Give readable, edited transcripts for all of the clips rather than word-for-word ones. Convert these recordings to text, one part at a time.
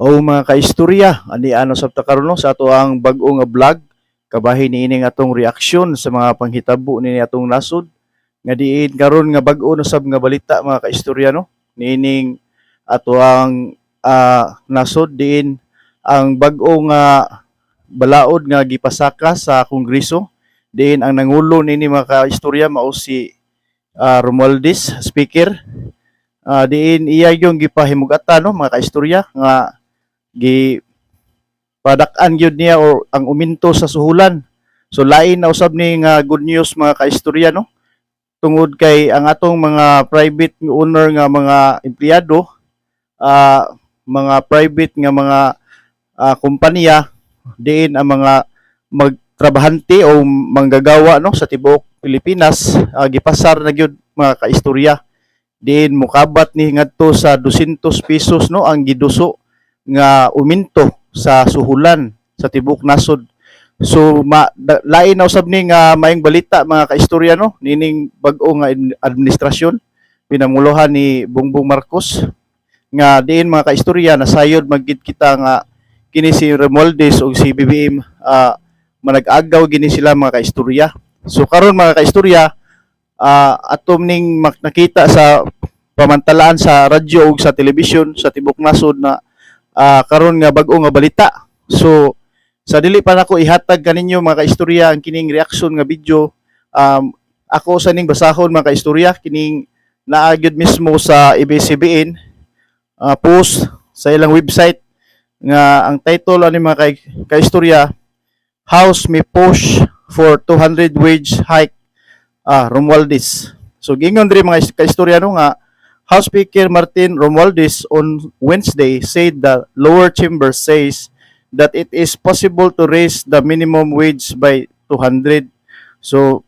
O mga kaistorya, ani ano sa karon, no, sa ato ang bag-o nga vlog, kabahin niini atong reaksyon sa mga panghitabo niini atong nasod nga diin karon nga bag-o na sab nga balita, mga kaistorya, no, niining ato ang nasod, diin ang bag-o nga balaod nga gipasaka sa Kongreso, diin ang nangulo niini, mga kaistorya, mao si Romualdez, speaker, diin iya yung gipahimugatan, no, mga kaistorya, nga gi padak-an gyud niya or ang uminto sa suhulan. So lain na usab ni nga good news, mga kaistorya, no, tungod kay ang atong mga private owner nga mga empleyado, mga private nga mga kompanya, diin ang mga magtrabahante o manggagawa, no, sa tibuok Pilipinas, gipasar na gyud, mga kaistorya, diin mukabat ni ngadto sa 200 pesos, no, ang giduso nga uminto sa suhulan sa tibuok nasod. So lain na usab ni nga maayong balita, mga kaistorya, no, nining bag-o nga administrasyon pinanguluhan ni Bongbong Marcos, nga diin, mga kaistorya, nasayod man gyud kita nga kini si Romualdez ug si BBM, manag-agaw gini sila, mga kaistorya. So karon, mga kaistorya, atom ning nakita sa pamantalaan sa radyo ug sa telebisyon sa tibuok nasod na karon nga bag-o nga balita. So sa dili pa nako ihatag kaninyo, mga kaistorya, ang kining reaction nga video, ako sa ning basahon, mga kaistorya, kining naa gyud mismo sa ABS-CBN post sa ilang website nga ang title ani, mga kaistorya, "House May Push for 200 Wage Hike", Romualdez. So gingon diri, mga kaistorya, no, nga House Speaker Martin Romualdez on Wednesday said the lower chamber says that it is possible to raise the minimum wage by 200. So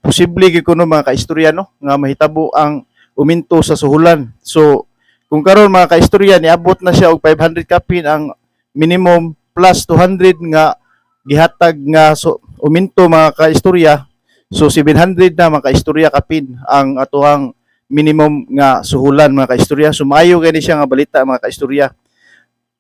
posible gyud kuno, mga kaistorya, no, nga mahitabo ang uminto sa suhulan. So kung karon, mga kaistorya, niabot na siya og 500 kapin ang minimum plus 200 nga gihatag nga so uminto, mga kaistorya, so 700 na, mga kaistorya, kapin ang atuhang minimum nga suhulan, mga kaistorya. So maayo gani siya nga balita, mga kaistorya.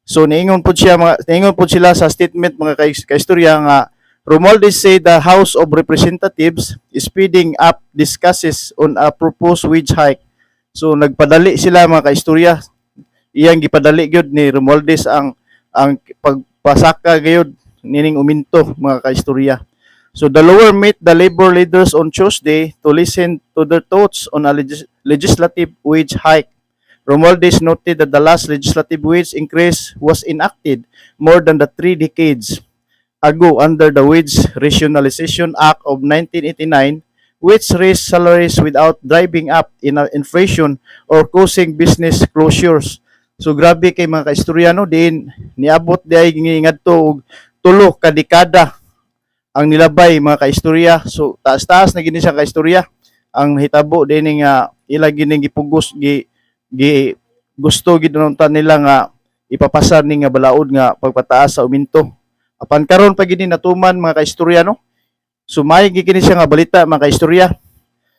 So niingon pud sila sa statement, mga kaistorya, nga Romualdez said the House of Representatives is speeding up discussions on a proposed wage hike. So nagpadali sila, mga kaistorya. Iyang gipadali gyud ni Romualdez ang pagpasaka gyud nining uminto, mga kaistorya. So the lower met the labor leaders on Tuesday to listen to their thoughts on a legislative wage hike. Romualdez noted that the last legislative wage increase was enacted more than the 3 decades ago under the Wage Rationalization Act of 1989, which raised salaries without driving up in inflation or causing business closures. So grabe kay, mga kaistorya, no, diin niabot di ay ngadto og 3 ka dekada ang nilabay, mga kaistorya. So taas-taas na gini siya, kaistorya, ang hitabo din nga ila gining gipugos, gi, gi gusto gid unta nila nga ipapasar ni nga balaod nga pagpataas sa uminto. Apan karon pa gini natuman, mga kaistorya, no. So may gini siya nga balita, mga kaistorya.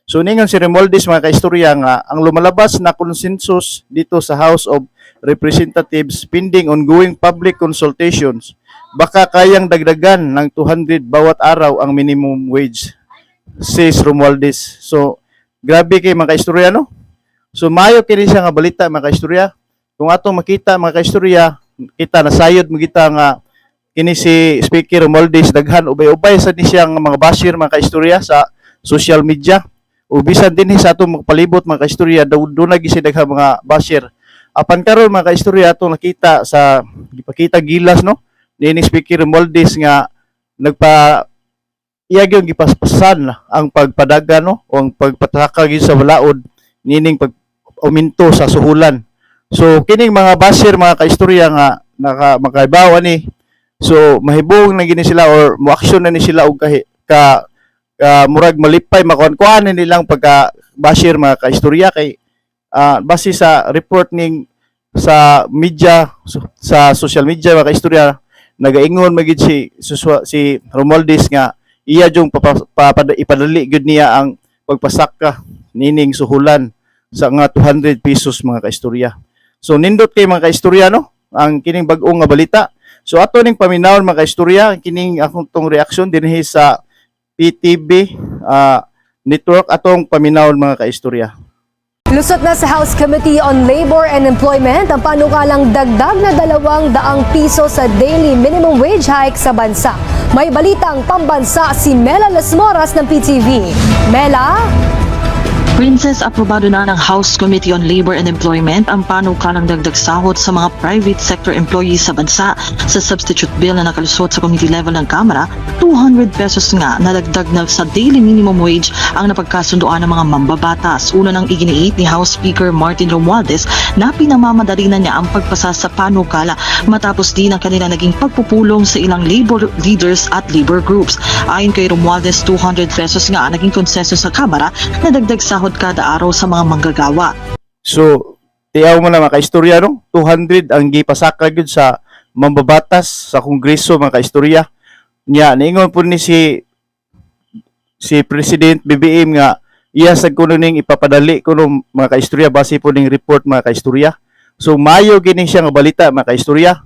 So ningon si Romualdez, mga kaistorya, nga ang lumalabas na consensus dito sa House of Representatives, pending ongoing public consultations, baka kayang dagdagan ng 200 bawat araw ang minimum wage, says Romualdez. So grabe kay, mga kaistorya, no. So maayo kini siya nga balita, mga kaistorya. Kung atong makita, mga kaistorya, kita nasayod mo kita nga kini si Speaker Romualdez daghan ubay-ubay sa ni siya nga mga basher, mga kaistorya, sa social media. O bisan din sa atong palibot, mga kaistorya, doon na gyud daghan mga basher. Apan karon, mga kaistorya, atong nakita sa gipakita gilas, no, ni Speaker Romualdez nga nagpa iya gyud gipaspasan ang pagpadagan, no, o ang pagpataka gyud sa balaod nining pag uminto sa suhulan. So kining mga basher, mga kaistorya, nga naka makaibaw ani, so mahibong na gini sila or mo-action na ni sila og ka murag malipay, makuan-kuan nilang pagka basher, mga kaistorya, kay base sa report ning sa media, sa social media, mga kaistorya, nagaingon magid si Romualdez nga iya jung ipadali gyud niya ang pagpasaka nining suhulan sa nga 200 pesos, mga kaistorya. So nindot kay, mga kaistorya, no? Ang kining bag-o nga balita. So ato ning paminawon, mga kaistorya, kining akong tong reaksyon dinhi sa PTV network, atong paminawon, mga kaistorya. Lusot na sa House Committee on Labor and Employment ang panukalang dagdag na ₱200 sa daily minimum wage hike sa bansa. May balitang pambansa si Mela Las Moras ng PTV. Mela? Princess, aprobado na ng House Committee on Labor and Employment ang panukalang dagdag sahod sa mga private sector employees sa bansa. Sa substitute bill na nakalusot sa committee level ng Kamara, ₱200 nga na dagdag na sa daily minimum wage ang napagkasunduan ng mga mambabatas. Una nang iginiit ni House Speaker Martin Romualdez na pinamamadali na niya ang pagpasa sa panukala matapos din ang kanilang naging pagpupulong sa ilang labor leaders at labor groups. Ayon kay Romualdez, ₱200 nga ang naging konsensus sa Kamara na dagdag sahod kada araw sa mga manggagawa. So, tiyaw mo na, mga kaistorya, no? 200 ang gipasaka gyud sa mambabatas sa Kongreso, mga kaistorya. Nya, niingon po ni si si President BBM nga iya sa kuno ning ipapadali kuno, mga kaistorya, base po ning report, mga kaistorya. So maayo gini siya nga balita, mga kaistorya.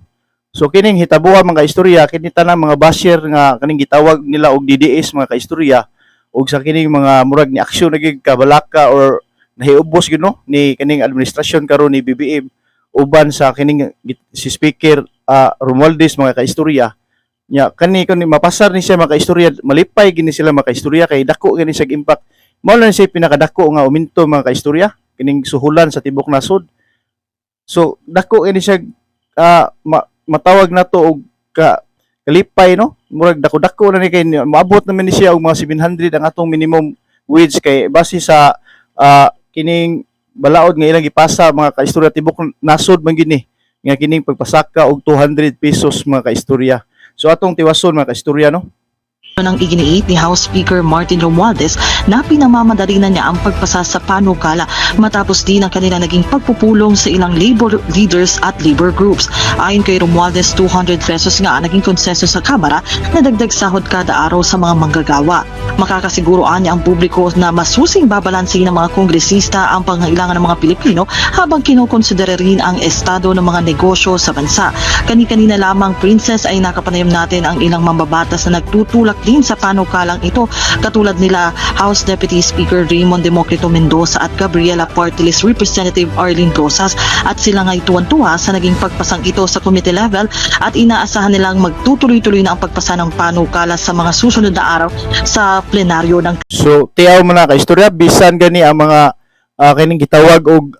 So kining hitabuha, mga kaistorya, kini tanang mga basher nga kaning gitawag nila og DDS, mga kaistorya, ug sa kining mga murag ni aksyon naging kabalaka or nahiubos gyud, no, ni kining administrasyon karon ni BBM uban sa kining si Speaker Romualdez, mga kaistorya. Nya kani kani mapasar ni siya, mga kaistorya, malipay gini sila, mga kaistorya, kay dako gini siya impact. Mao lang siya pinakadako nga uminto, mga kaistorya, kining suhulan sa tibok nasod. So dako gini siya matawag nato og ka kalipay, no? Murag dako-dako na ni kay moabot naman ni siya og mga 700 ang atong minimum wage kay base sa kining balaod nga ilang gipasa, mga kaistorya, tibok nasod man gini nga kining pagpasaka og ₱200, mga kaistorya. So atong tiwason, mga kaistorya, no? Nang iginiit ni House Speaker Martin Romualdez na pinamamadali na niya ang pagpasa sa panukala matapos din ang kanilang naging pagpupulong sa ilang labor leaders at labor groups. Ayon kay Romualdez, ₱200 nga ang naging konsensus sa Kamara na dagdag sahod kada araw sa mga manggagawa. Makakasiguro niya ang publiko na masusing babalansehin ng mga kongresista ang pangailangan ng mga Pilipino habang kinokonsidera rin ang estado ng mga negosyo sa bansa. Kani-kanina lamang, Princess, ay nakapanayam natin ang ilang mambabatas na nagtutulak din sa panukalang ito katulad nila House Deputy Speaker Raymond Democrito Mendoza at Gabriela Party List Representative Arlene Brosas, at sila nga'y tuwan-tuwa sa naging pagpasang ito sa committee level at inaasahan nilang magtutuloy-tuloy na ang pagpasa ng panukala sa mga susunod na araw sa plenaryo ng So tiyaw mo na, kaistorya, bisan gani ang mga kining gitawag og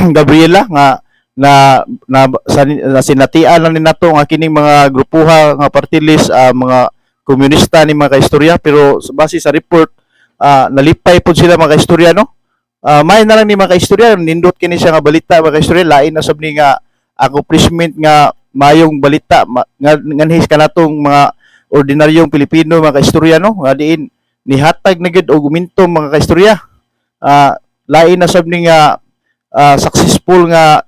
Gabriela nga na na, sa, na sinatian lang ni nato nga kining mga grupuha nga party list, mga komunista ni, mga kaistorya, pero base sa report, nalipay pod sila, mga kaistorya, no? May na lang ni, mga kaistorya, nindot kini siya nga balita, mga kaistorya, lain na sab ni nga accomplishment nga mayong balita nga nganhis kanatong mga ordinaryong Pilipino, mga kaistorya, no, nga diin nihatag na gyud og uminto, mga kaistorya. Lain na sab ni nga successful nga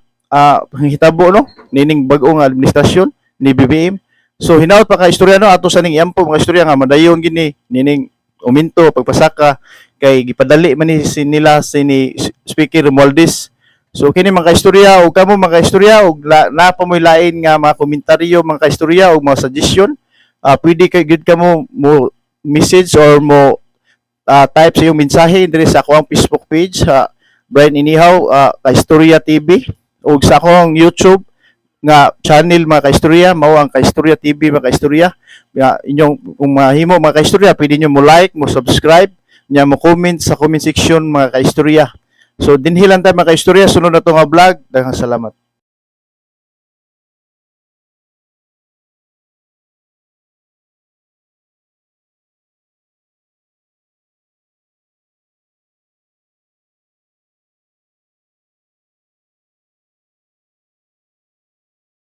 panghitabo, no, nining bag-o nga administrasyon ni BBM. So hinaut pa, kaistorya, no, ato sa ning iampo, mga istorya, nga madayon gini nining uminto pagpasaka kay gipadali man ni si nila si ni Speaker Romualdez. So kini, mga kaistorya, ug kamo, mga kaistorya, ug naa pa mo'y lain nga mga komentaryo, mga kaistorya, ug mga suggestion, pwede kay gyud kamo mo message or mo type sa iyong mensahe diri sa akong Facebook page sa Brian Inihaw Kaistorya TV ug sa akong YouTube nga channel, mga kaistorya, mao ang Kaistorya TV, mga kaistorya. Ya, inyong kung mahimo, mga kaistorya, pwede niyo mo like, mo subscribe, nya mo comment sa comment section, mga kaistorya. So dinhi lang tayo, mga kaistorya, sunod na to nga vlog. Daghang salamat.